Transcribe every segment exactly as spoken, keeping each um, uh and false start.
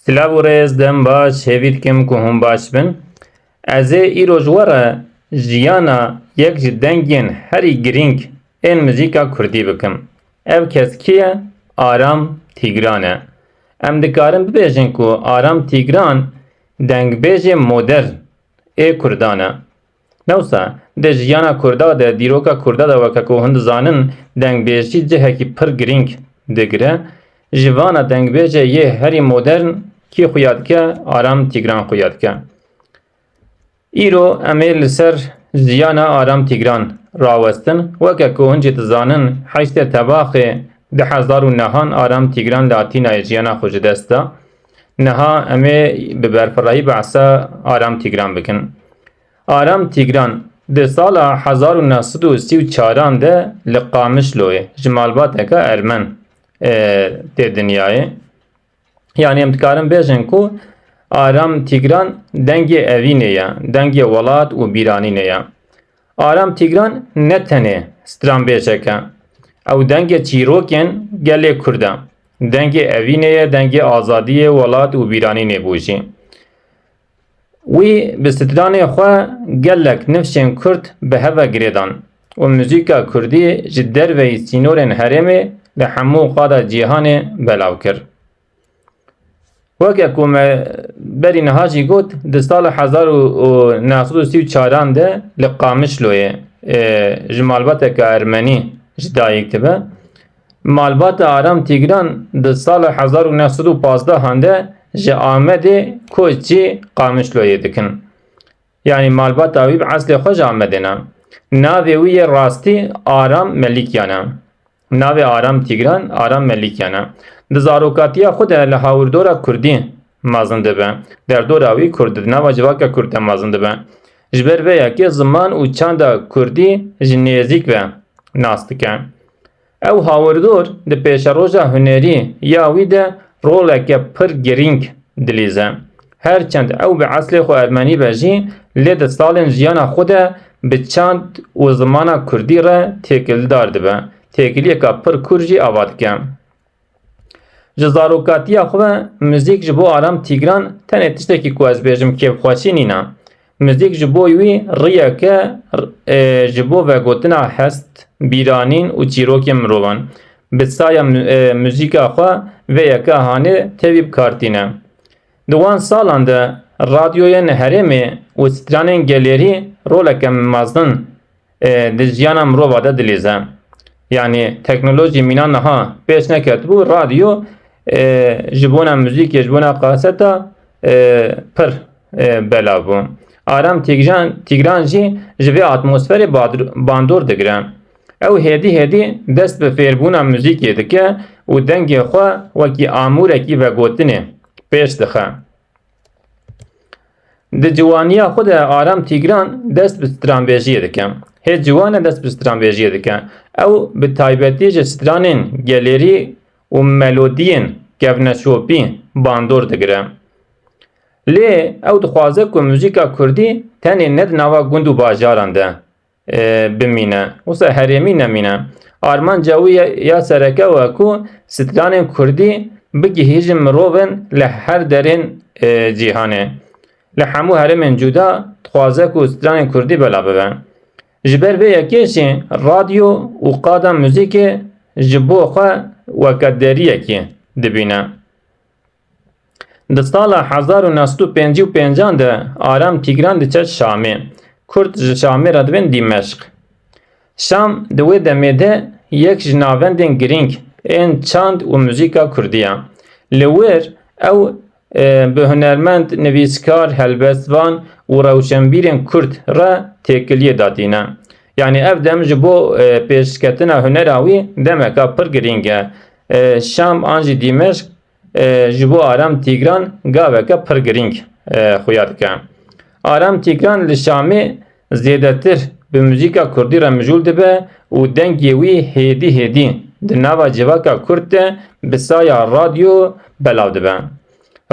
Silav û rêz, dem baş, hêvî dikim ku hûn baş bin. Ez ê îro ji we re jiyana yek ji dengên herî girîng ên muzîka kurdî bikim. Ev kes kî ye? Aram Tîgran e. Em dikarin bibêjin ku Aram Tîgran dengbêjê modern ê kurdan e. Ne wisa, di jiyana kurda de, dîroka kurda de, weke ku hûn dizanin, dengbêjî cihekî pir girîng digire. Ji vana dengbêjê yê herî modern kî xuya dike? Aram Tîgran xuya dike. Îro em ê li ser jiyana Aram Tîgran rawestin. Weke ku hûn jî dizanin, heştê Tebaxê du hezar û nehan Aram Tîgran li Atînayê jiyana xwe ji dest da. Niha em ê bi berfirehî behsa Aram Tîgran bikin. Aram Tîgran di sala hezar û neh sed û sî û çaran de li Qamişloyê ji malbateke Ermen, e, tê dinyayê. Yanî em dikarin bêjin ku Aram Tîgran dengê evînê ye, dengê welat û bîranînê ye. Aram Tîgran ne tenê stranbêjek e. Ew dengê çîrokên gelê Kurd e. Dengê evînê ye, dengê azadiyê, welat û bîranînê bû jî. Wî bi stranê xwe gelek nifşên Kurd bi hev ve girêdan û muzîka Kurdî ji derveyî sînorên herêmê li hemû qada cîhanê belav kir. Weke ku me berî niha jî got, di sala hezar û neh sed û sî û çaran de li Qamişloyê, e, ji malbateke Ermenî ji dayik dibe. Malbata Aram Tîgran di sala hezar û neh sed û pazdehan de ji Amedê koçî Qamişloyê dikin. Yanî malbata wî bi eslê xwe ji Amedê ne. Navê wî yê rastî Aram Melîkyan e. Navê Aram Tîgran, Aram Melîkyan e. Di zarokatiya xwe de li hawirdora kurdî mezin dibe. Derdora wî kurd, di nava civaka kurd de mezin dibe. Ji ber vê yekê ziman û çanda kurdî ji nêzîk ve nas dike. Ew hawirdor di pêşeroja hunerî ya wî de roleke pir girîng dilîze. Her çend ew bi eslê xwe ermenî be jî, lê di salên jiyana xwe de bi çand û zimana kurdî re têkildar dibe. Têkiliyeka pir kûr jî ava dike. Ji zarokatiya xwe ve muzîk ji bo Aram Tîgran tenê tiştekî ku ez bêjim kêfxweşî nîne. Muzîk ji bo wî riyeke, e, ji bo vegotina hest, bîranîn û çîrokên mirovan. Bi saya mu-, e, muzîka xwe vê yeka hanê tevî bi kar tîne. Di wan salan de radyoyên herêmê û stranên gelêrî roleke mezin, e, di jiyana mirova de dilîze. Yanî teknolojî mîna niha pêş neketibû, radyo, e, ji bona muzîkê, ji bona kaseta, e, pir, e, belav bû. Aram Tîgran, Tîgran jî ji vê atmosferê badr-, bandor digire. Ew hêdî hêdî dest bi fêrbûna muzîkê dike û dengê xwe wekî amûrekî vegotinê pêş dixe. Di ciwaniya xwe de Aram Tîgran dest bi stranbêjiyê dike. Hê ciwan e dest bi stranbêjiyê dike. Ew bi taybetî ji stranên gelêrî û melodiyên kevneşopî bandor digire. Lê ew dixwaze ku muzîka kurdî tenê ne di nava gund û bajaran de, e, bimîne. Wisa herêmî nemîne. Armanca wî ya, ya sereke we ku stranên kurdî bigihîjin mirovên li her derên, e, cîhanê. Li hemû herêmên cuda dixwaze ku stranên kurdî belav bibe. Ji ber vê yekê jî radyo û qada muzîkê ji bo xwe weke deriyekî dibîne. Di sala hezar û neh sed û pêncî û pêncan de Aram Tîgran diçe Şamê. Kurd ji Şamê re dibên Dîmeşq. Şam di wê demê de yek ji navendên girîng ên çand û muzîka kurdî ye. Li wir ew, e, bi hunermend, nivîskar, helbestvan û rewşenbîrên kurd re têkiliyê datîne. Yanî ev dem ji bo, e, pêşketina hunera wî demeka pir girîng e. E, Şam an jî Dîmeşq e, ji bo Aram Tîgran gaveke pir girîng, e, xuya dike. Aram Tîgran li Şamê zêdetir bi muzîka kurdî re mijûl dibe û dengê wî hêdî hêdî di nava civaka kurd de bi saya radyo belav dibe.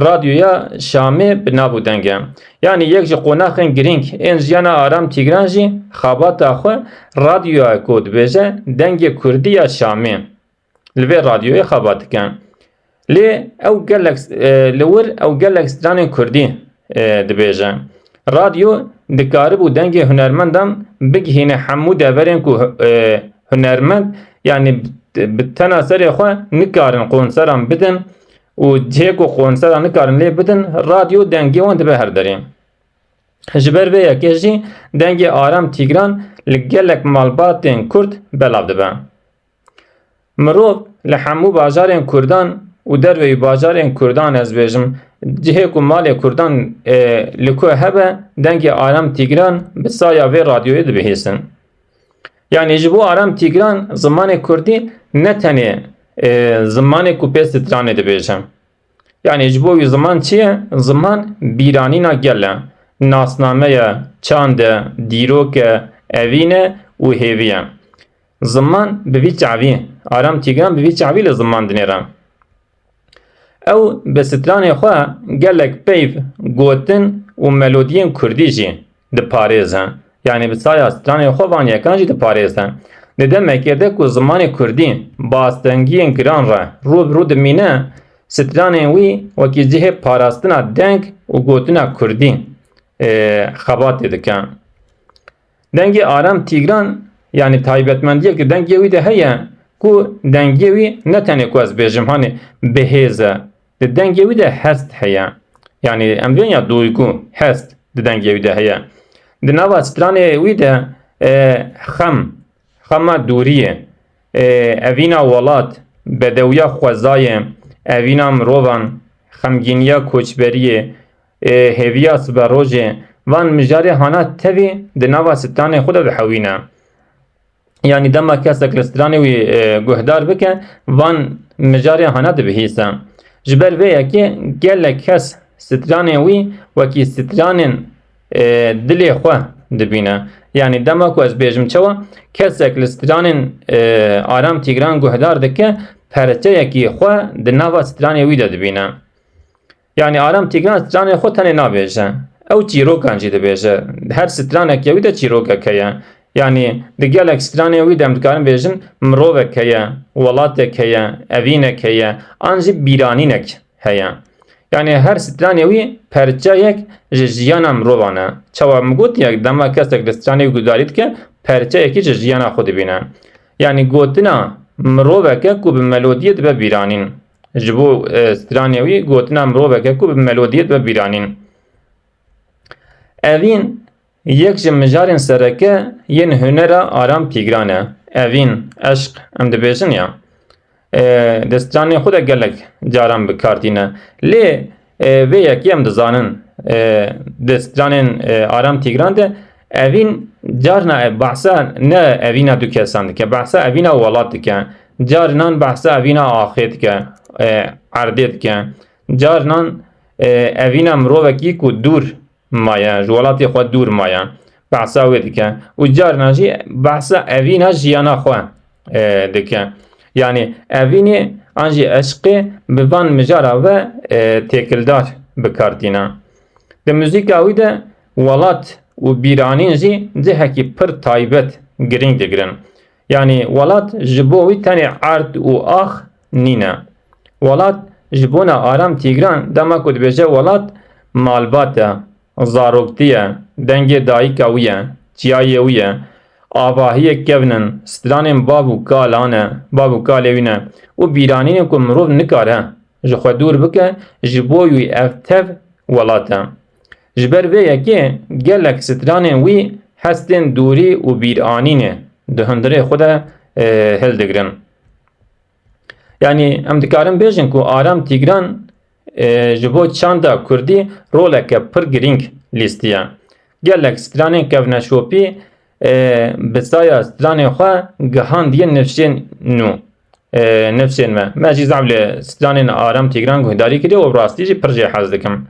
Radyoya Şamê bi nav û deng e. Yanî yek ji qonaxên girîng ên jiyana Aram Tîgran jî xebata xwe radyoya ku dibêje dengê kurdî ya Şamê. Li vê radyoyê xebat dike. Lê ew gelek, e, li wir ew gelek stranên kurdî, e, dibêje. Radyo dikaribû dengê hunermendan bigihîne hemû deverên ku, e, hunermend, yanî bi, bi tena serê xwe nikarin konseran bidin û cihê ku konsera nikarin lê bidin, radyo dengê wan dibe her derê. Ji ber vê yekê jî dengê Aram Tîgran li gelek malbatên kurd belav dibe. Mirov li hemû bajarên kurdan û derveyî bajarên kurdan, ez bêjim, cihê ku malê kurdan, e, li ku hebe, dengê Aram Tîgran bi saya vê radyoyê dibihîsin. Yanî ji bo Aram Tîgran zimanê kurdî ne tenê, e, zimanê ku pê stranê dibêje. Yanî ji bo wî ziman çi ye? Ziman bîranîna gel e, nasname ye, çand e, dîrok e, evîn e û hêvî ye. Ziman bi vî çavî, Aram Tîgran bi vî çavî li ziman dinêre. Ew bi stranê xwe gelek peyv, gotin û melodiyên kurdî jî diparêze. Yanî bi saya stranê xwe van yekan jî diparêze. Di demekê de ku zimanê kurdî bi astengiyên giran re rû bi rû dimîne, stranên wî wekî cihê parastina deng û gotina kurdî, e, xebatê dike. Dengê Aram Tîgran, yanî taybetmendiyek di dengê wî de heye ku dengê wî ne tenê ku ez bêjim, hanê bihêz e. Di dengê wî de hest heye. Yanî em dibên ya duygu, hest di dengê wî de heye. Di nava stranê wî de, e, xem, xema dûriyê, e, evîna welat, bedewiya xwezayê, evîna mirovan, xemgîniya koçberiyê, e, hêviya siberojê, van mijarê hana tevî di nava stranê xwe de dihewîne. Yanî dema kesek li stranê wî, e, guhdar bike, van mijarê hana dibihîse. Ji ber vê yekê gelek kes stranên wî wekî stranên, e, dilê xwe dibîne. Yanî dema ku ez bêjim çawa, kesek li stranên, e, Aram Tîgran guhdar dike, perçeyekî xwe di nava stranê wî de dibîne. Yanî Aram Tîgran stranê xwe tenê nabêje. Ew çîrokan jî dibêje. Her straneke wî de çîrokek heye. Yanî di gelek stranê wî de em dikarin bêjin mirovek heye, welatek heye, evînek heye, an jî bîranînek heye. Yanî her stranê wî perçeyek ji jiyana mirovan e. Çawa min got, yek dema kesek li stranê wî guhdarî dike, perçeyekî ji jiyana xwe dibîne. Yanî gotina miroveke ku bi melodiyê dibe bîranîn. Ji bo, e, stranê wî gotina miroveke ku bi melodiyê dibe bîranîn. Evîn yek ji mijarên sereke yên hunera Aram Tîgran e. Evîn, eşq, em dibêjin ya. E, di stranên xwe de gelek caran bi kar tîne. Lê, e, vê yekê em dizanin, e, di stranên, e, Aram Tîgran de evîn carna, e, behsa ne evîna du kesan dike, behsa evîna welat dike. Carinan behsa evîna axê dike, e, erdê dike. Carinan, e, evîna mirovekî ku dûr maye, ji welatê xwe dûr maye, behsa wê dike. Û carna jî behsa evîna jiyana xwe, e, dike. Yanî evînê an jî eşqê bi van mijara ve, e, têkildar bi kar tîne. Di muzîka wî de welat û bîranîn jî cihekî pir taybet girîng digirin. Yanî welat ji bo wî tenê erd û ax nîne. Welat ji bona Aram Tîgran dema ku dibêje welat malbat e, zaroktî ye, dengê dayika wî ye, çiyayê wî ye, avahiyê kevn in, stranên bav û kalan e, bav û kalê wî ne û bîranînên ku mirov nikare ji xwe dûr bike, ji bo wî ev tev welat e. Ji ber vê yekê gelek stranên wî hestên dûrî û bîranînê di hundirê xwe de, e, hildigirin. Yanî em dikarin bêjin ku Aram Tîgran, e, ji bo çanda kurdî roleke pir girîng lîstiye. Gelek stranên kevneşopî, e, bi saya stranên xwe gihandiye nifşên nû, e, nifşên me. Me jî zaf li stranên Aram Tîgran guhdarî kiriye û bi rastî jî pir jê hez dikim.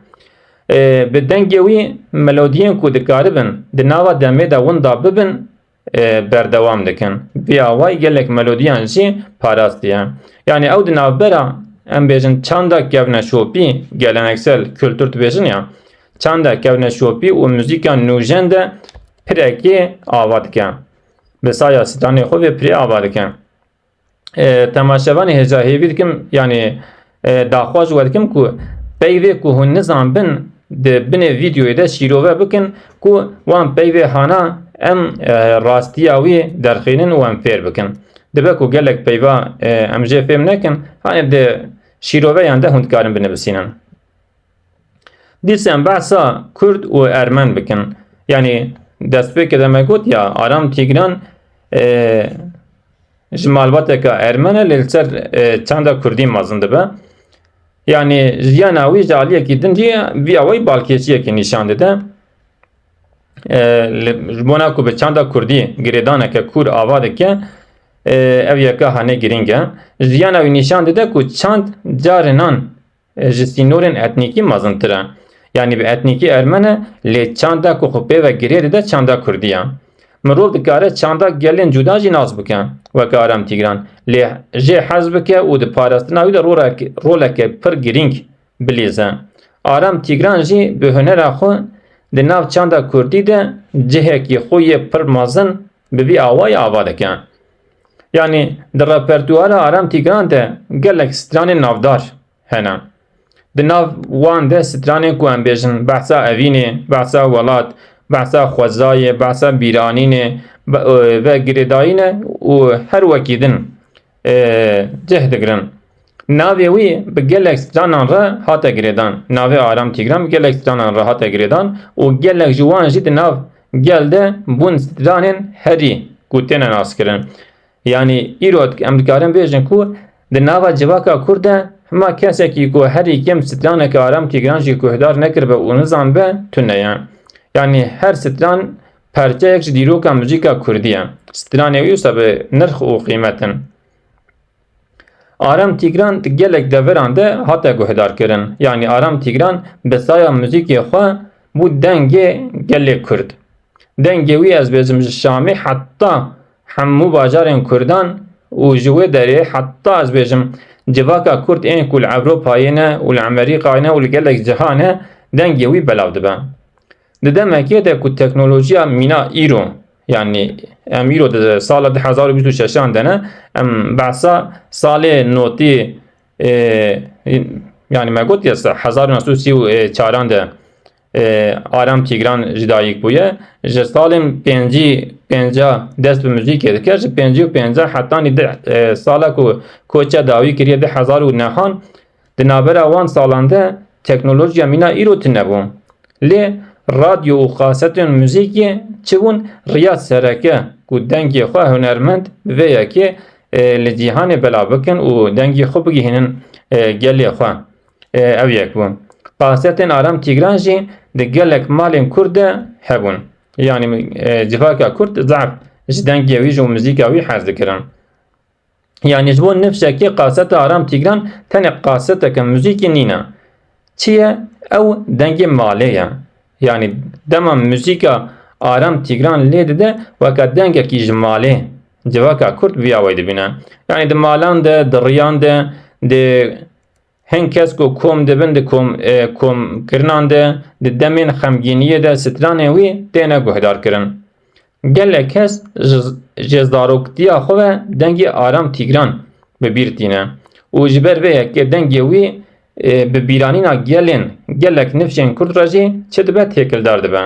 E, bi dengê wî melodiyên ku dikaribin di nava demê de winda bibin, e, berdewam dikin. Vî awayî gelek melodiyan jî parastiye. Yanî ew di navbera, em bêjin, çanda kevneşopî, geleneksel kültür dibêjin ya, çanda kevneşopî û muzîka nûjen de pirekê ava dike. Bi saya stranê xwe vê pirê ava dike. E, temaşevanê hêja hêvî dikim, yanî, E, daxwaz ji we dikim ku peyvê ku hûn nizanbin di binê vîdeoyê de şîrove bikin ku wan peyvê hana em, e, rastiya wî derxînin û em fêr bikin. Dibe ku gelek peyva, e, em jê fêm nekin, hanê di şîroveyan de hûn dikarin binivîsînin. Dîsa em behsa Kurd û Ermen bikin. Yanî destpêkê de me got ya, Aram Tîgran, e, ji malbateke Ermen e, lê li ser, e, çanda Kurdî mezin dibe. Yanî jiyana wî ji aliyekî din jî vî awayî balkêşiyekê nîşan dide. E, li, ji bona ku bi çanda Kurdî girêdaneke kûr ava dike, e, ev yeka hanê girîng e. Jiyana wî nîşan dide ku çand carinan e, ji sînorên etnîkî mezintir e. Yanî bi etnîkî Ermen e, lê çanda ku xwe pê ve girê dide çanda Kurdî ye. Mirov dikare çanda gelên cuda jî nas bike, weke Aram Tîgran. Lê jê hez bike û di parastina wî de rolek-, roleke pir girîng bilîze. Aram Tîgran jî bi hunera xwe di nav çanda Kurdî de cihekî xwe yê pir mezin bi vî awayî ava dike. Yanî di repertuara Aram Tîgran de gelek stranên navdar hene. Di nav wan de stranên ku em bêjin behsa evînê, behsa welat, behsa xwezayê, behsa bîranînê, be-, e, ve girêdayî ne û her wekî din, e, cih digirin. Navê wî bi gelek stranan re hate girêdan. Navê Aram Tîgran bi gelek stranan re hate girêdan û gelek ji wan jî di nav gel de bûn stranên herî ku têne naskirin. Yanî îro em dikarin bêjin ku di nava civaka Kurd de hema kesekî ku herî kêm straneke Aram Tîgran jî guhdar nekiribe û nizanbe tune ye. Yanî her stran perçeyek ji dîroka muzîka Kurdî ye. Stranê wî wisa bi nirx û qîmet in. Aram Tîgran di gelek deveran de hate guhdarkirin. Yanî Aram Tîgran bi saya muzîkê xwe bû dengê gelê Kurd. Dengê wî, ez bêjim, ji Şamê heta hemû bajarên Kurdan û ji wê derê heta, ez bêjim, civaka Kurd ên ku li Ewropayê ne û li Amerîkayê ne û li gelek cihan e, dengê wî belav dibe. Di demekê de ku teknolojiya mîna îro, yanî em îro di sala du hezar û bîst û şeşan de ne, em behsa salê notî, e, yanî me got ya se-, hezar û neh sed û sî û çaran de, e, Aram Tîgran ji dayik bûye. Ji salên pêncî, pênca dest bi muzîkê dike, ji pêncî û pênca hetanî di, e, sala ku koça dawî kiriye du hezar û nehan, di navbera wan salan de teknolojiya mîna îro tune bû. Lê radyo û kasetên muzîkê çi bûn? Riya sereke ku dengê xwe hunermend bi vê yekê, e, li cîhanê belav bikin û dengê xwe bigihînin, e, gelê xwe. E, ev yek bû. Kasetên Aram Tîgran jî di gelek malên Kurd de hebûn. Yanî, e, civaka Kurd zehf ji dengê wî jî û muzîka wî hez dikirin. Yanî ji bo nifşekê kaseta Aram Tîgran tenê kaseteke muzîkî nîne. Çi ye? Ew dengê malê ye. Yanî dema muzîka Aram Tîgran lê dide, weke dengekî ji malê civaka Kurd vî awayî dibîne. Yanî di malan de, di riyan de, di hin kes ku kom dibin di kom, e, komkirinan de, di demên xemgîniyê de stranên wî têne guhdarkirin. Gelek kes ji, ji zaroktiya xwe ve dengê Aram Tîgran bi bîr tîne û ji ber vê yekê dengê wî, e, bi bîranîna gelên gelek nifşên Kurd re jî çi dibe, têkildar dibe.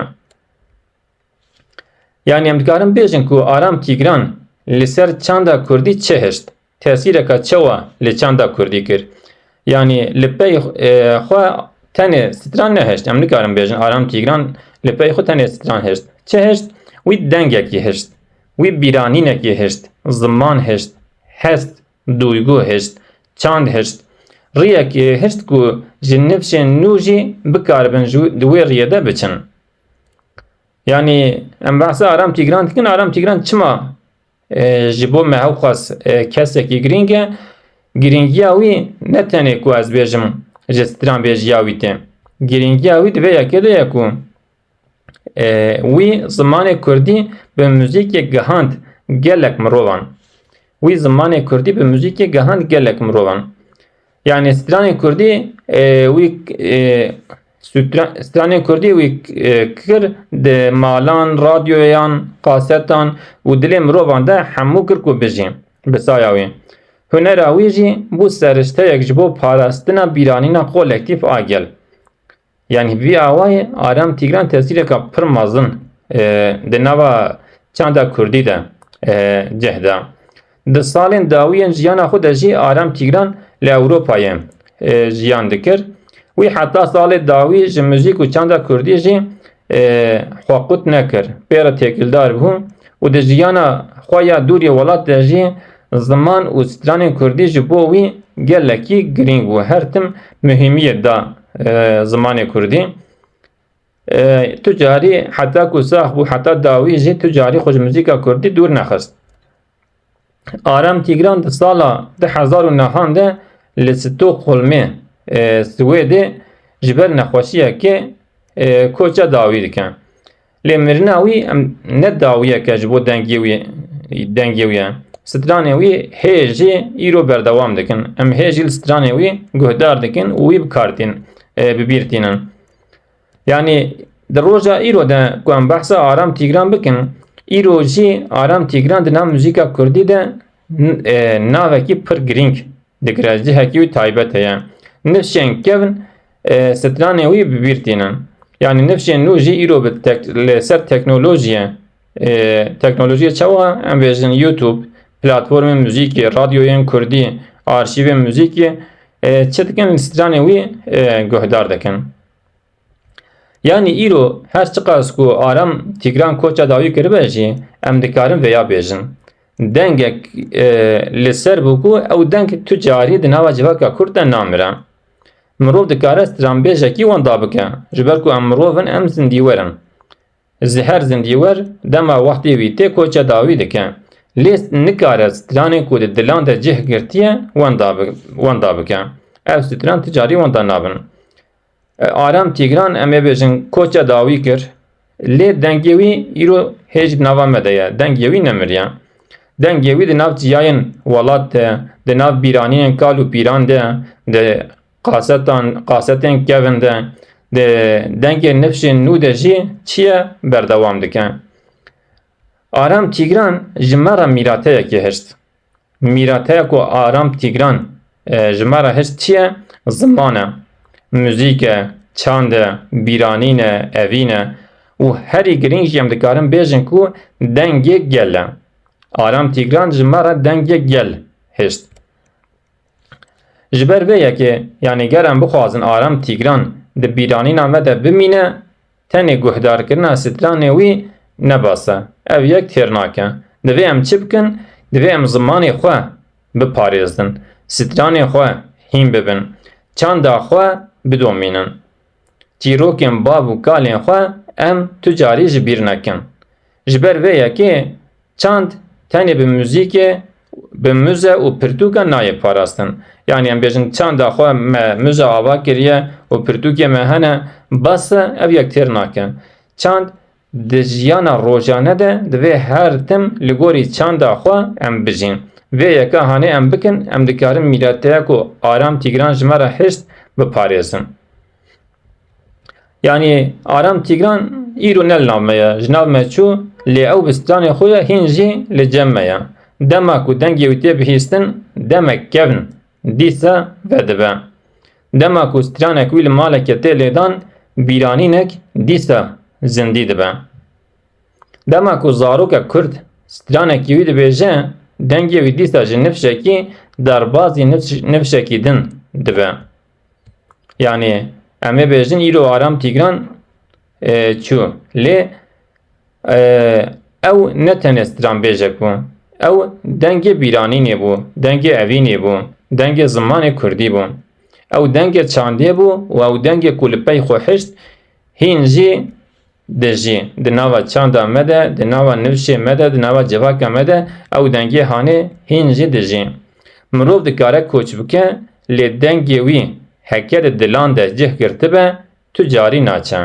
Yanî em dikarin bêjin ku Aram Tîgran li ser çanda Kurdî çi hişt? Tesîreke çawa li çanda Kurdî kir? Yanî li pey, e, xwe tenê stran nehişt. Em nikarin bêjin Aram Tîgran li pey xwe tenê stran hişt. Çi hişt? Wî dengekî hişt. Wî bîranînekî hişt. Ziman hişt. Hest, duygu hişt. Çand hişt. Riyekî hişt ku ji nifşên nû jî bikaribin ji, di wê riyê de biçin. Yanî em behsa Aram Tîgran dikin, Aram Tîgran çima, e, ji bo me hewqas, e, kesekî girîng e? Girîngiya wî ne tenê ku ez bêjim ji stranbêjiya wî tê. Girîngiya wî di vê yekê de ye ku, e, wî zimanê kurdî bi muzîkê gihand gelek mirovan. Wî zimanê kurdî bi muzîkê gihand gelek mirovan. Yanî stranê kurdî, e, wî, e, sutra-, stranê kurdî wî, e, kir di malan, radyoyan, kasetan û dilê mirovan de hemû kir ku bijî bi saya wî. Hunera wî jî bû serişteyek ji bo parastina bîranîna kolektîf a gel. Yanî bi vî awayî Aram Tîgran tesîreka pir mezin, e, di nava çanda kurdî de, e, cih da. Di salên dawî yên jiyana xwe de jî Aram Tîgran li Ewropayê, e, jiyan dikir. Wî heta salê dawî ji muzîk û çanda kurdî jî, e, xwe qut nekir. Pê re têkildar bû û di jiyana xwe ya dûrî welat de jî ziman û stranên kurdî ji bo wî gelekî girîng bû. Her tim muhîmiyê da, e, zimanê kurdî. E, tu carî heta ku sax bû, heta dawî jî tu carî xwe ji muzîka kurdî dûr nexist. Aram Tîgran di sala du hezar û nehan de li Stockholmê, e, Swêdê ji ber nexweşiyekê, e, koça dawî dike. Lê mirina wî em ne dawiyeke ji bo dengê wî, dengê wî ye. Stranê wî hê jî îro berdewam dikin. Em hê jî li stranê wî guhdar dikin û wî bi kar tîn, e, bi bîr tînin. Yanî di roja îro de ku em behsa Aram Tîgran bikin, îro jî Aram Tîgran di nav muzîka kurdî de n-, e, navekî pir girîng digire, cihekî wî taybet heye. Nifşên kevn, e, stranê wî bi bîr tînin. Yanî nifşên nû jî îro bi tek-, li ser teknolojiyê, e, teknolojiyê çawa em bêjin YouTube, platformên muzîkê, radyoyên kurdî, arşîvên muzîkê, e, çi dikin, stranê wî, e, guhdar dikin. Yanî îro her çiqas ku Aram Tîgran koça dawî kiribe jî, em dikarin vêya bêjin. Dengek, e, li ser bû ku ew deng tu carî di nava civaka kurd de namire. Mirov dikare stranbêjekî wenda bike, ji ber ku em mirov in, em zindîwer in. Ji her zindîwer dema wextê wî tê koça dawî dike. Lê nikare stranê ku di dilan de cih girtiye wenda bi-, wenda bike. Ev stran tu carî wenda nabin. E, Aram Tîgran, em ê bêjin, koça dawî kir. Lê dengê wî îro hê jî di nava me de ye. Dengê wî nemiriye. Dengê wî di nav çiyayên welat de, di nav bîranînên kal û pîran de, di qasetan, qasetên kevin de, di dengê nifşên nû de jî çi ye, berdewam dike. Aram Tîgran ji me re mîrateyekê hişt. Mîrateya ku Aram Tîgran, e, ji me re hişt çi ye? Ziman e, muzîk e, çand e, bîranîn e, evîn e û herî girîng jî em dikarin bêjin ku dengê gel e. Aram Tîgran ji me re dengê gel hişt. Ji ber vê yekê, yanî ger em bixwazin Aram Tîgran di bîranîna me de bimîne, tenê guhdarkirina stranê wî ne bes e. Ev yek têr nake. Divê em çi bikin? Divê em zimanê xwe biparêzin, stranê xwe hîn bibin, çanda xwe bidomînin. Çîrokên bav û kalên xwe em tu carî ji bîr nekin. Ji ber vê yekê çand tenê bi muzîkê, bi muze û pirtûka nayê parastin. Yanî em bêjin çanda xwe me muze ava kiriye û pirtûkê me hene, bes e, ev yek têr nake. Çand di jiyana rojane de divê her tim li gorî çanda xwe em bijîn. Vê yeka hanê em bikin, em dikarin mîrateya ku Aram Tîgran ji me re hişt biparêzin. Yanî Aram Tîgran îro ne li nav me ye, ji nav me çû, lê ew bi stranê xwe ya hîn jî li cem me ye. Dema ku dengê wî tê bihîstin, demek kevn dîsa vedibe. Dema ku stranek wî li maleke tê lêdan, bîranînek dîsa zindî dibe. Dema ku zarokek kurd stranekî wî dibêje, dengê wî dîsa ji nifşekî derbazî nifş-, nifşekî din dibe. Yanî em ê bêjin îro Aram Tîgran, e, çû. Lê, e, ew ne tenê stranbêjek bû. Ew dengê bîranînê bû, dengê evînê bû, dengê zimanê kurdî bû. Ew dengê çandê bû û ew dengê ku li pey xwe hişt, hîn jî dijî. Di nava çanda me de, di nava nifşê me de, di nava civaka me de ew dengê hanê hîn jî dijî. Mirov dikare koç bike, lê dengê wî heke di dilan de cih girtibe, tu carî naçe.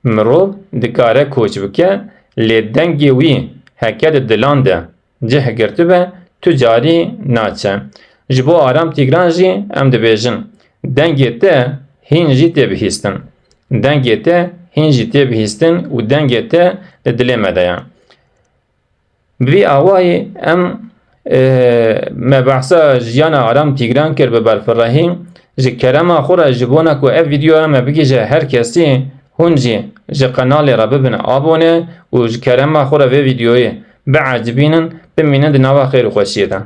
Mirov dikare koç bike, lê dengê wî heke di dilan de cih girtibe, tu carî naçe. Ji bo Aram Tîgran jî em dibêjin, dengê te hîn jî tê bihîstin. Dengê te hîn jî tê bihîstin û dengê te di dilê me de ye. Bi vî awayî em E, me behsa jiyana Aram Tîgran kir bi berfirehî. Ji kerema xwe re ji bona ku ev vîdeoya me bigihîje her kesî, hûn jî ji qenalê re bibin abone û ji kerema xwe re vê vîdeoyê biecibînin, bimînin di nava xêr û xweşiyê de.